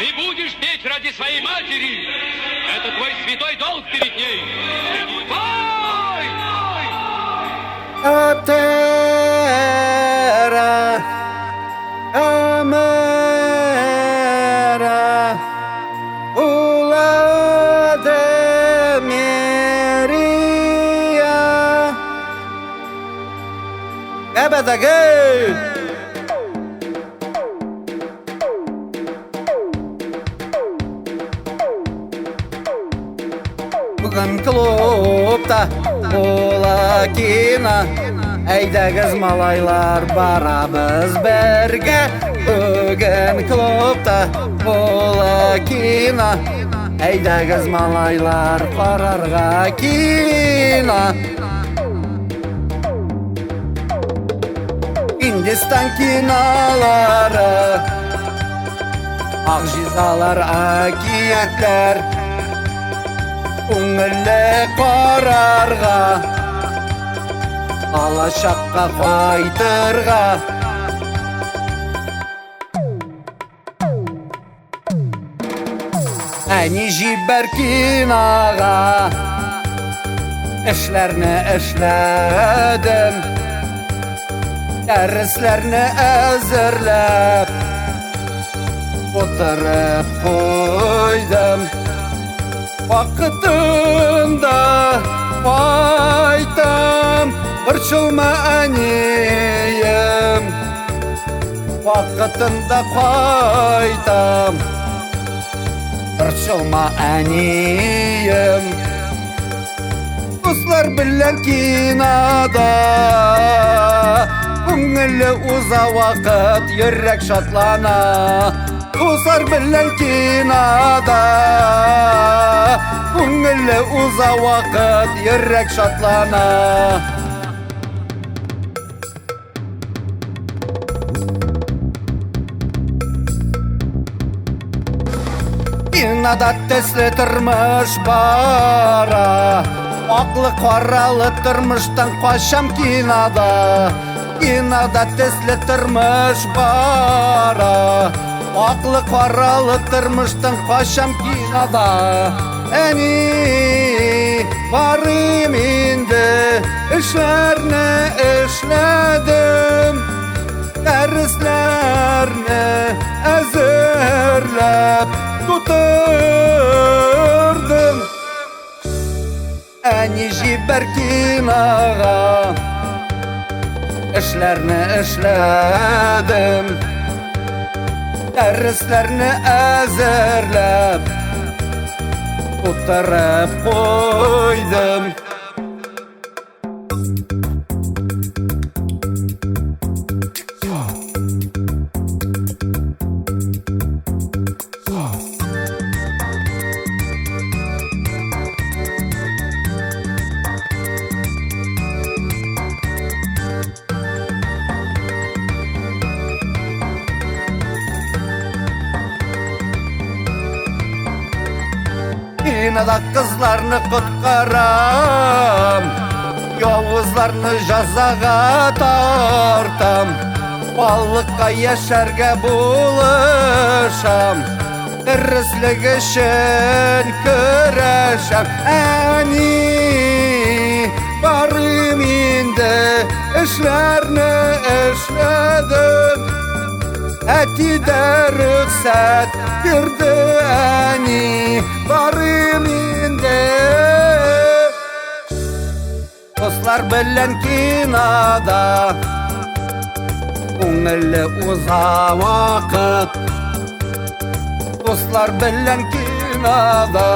Ты будешь петь ради своей матери. Это твой святой долг перед ней. Пой! Атера, Амера, Уладемирия. Әбәдәге! Бүген клубта була кино. Әйдәгез, малайлар, барабыз бергә. Бүген клубта була кино. Әйдәгез, малайлар, карарга кино. Hindistan kinolari, Могҗизалар, әкиятләр. Күңелле карарга, Балачакка кайтырга. Әни, җибәр кинога. Эшләрне эшләдем, Дәресләрне әзерләп Утырып куйдым. Вакытында кайтам, Борчылма, әнием. Вакытында кайтам, Борчылма, әнием. Дуслар белән кинода Күңелле уза вакыт, йөрәк шатлана. Дуслар белән кинода Күңелле уза вакыт, йөрәк шатлана. Кинода төсле тормыш бара. Аклы каралы тормыштан качам кинода. Кинода төсле тормыш бара. Аклы каралы тормыштан качам кинода. Әни, барыйм инде, эшләрне эшләдем. Дәресләрне әзерләп тутырдым. Әни, җибәр кинога. Эшләрне эшләдем, Дәресләрне әзерләп Утырып куйдым. Кинода кызларны коткарам, Явызларны җәзага тартам, Халыкка яшәргә булышам, Дөреслек өчен көрәшәм. Әни, барыйм инде, эшләрне эшләдем. Әти дә рөхсәт бирде, әни, барыйм инде. Дуслар белән кинода Күңелле уза вакыт. Дуслар белән кинода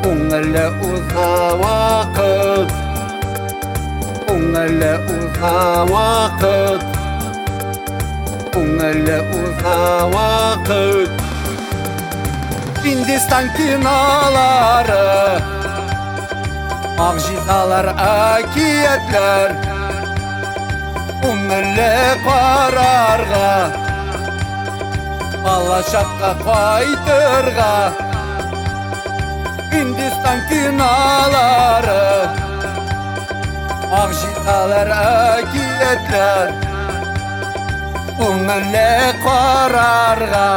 Күңелле уза вакыт. Күңелле уза вакыт. Күңелле уза вакыт. Hindistan kinolari, Могҗизалар, әкиятләр. Күңелле карарга, Балачакка кайтырга. Hindistan kinolari, Могҗизалар, әкиятләр. Күңелле карарга,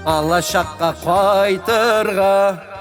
Алачакка кайтырга.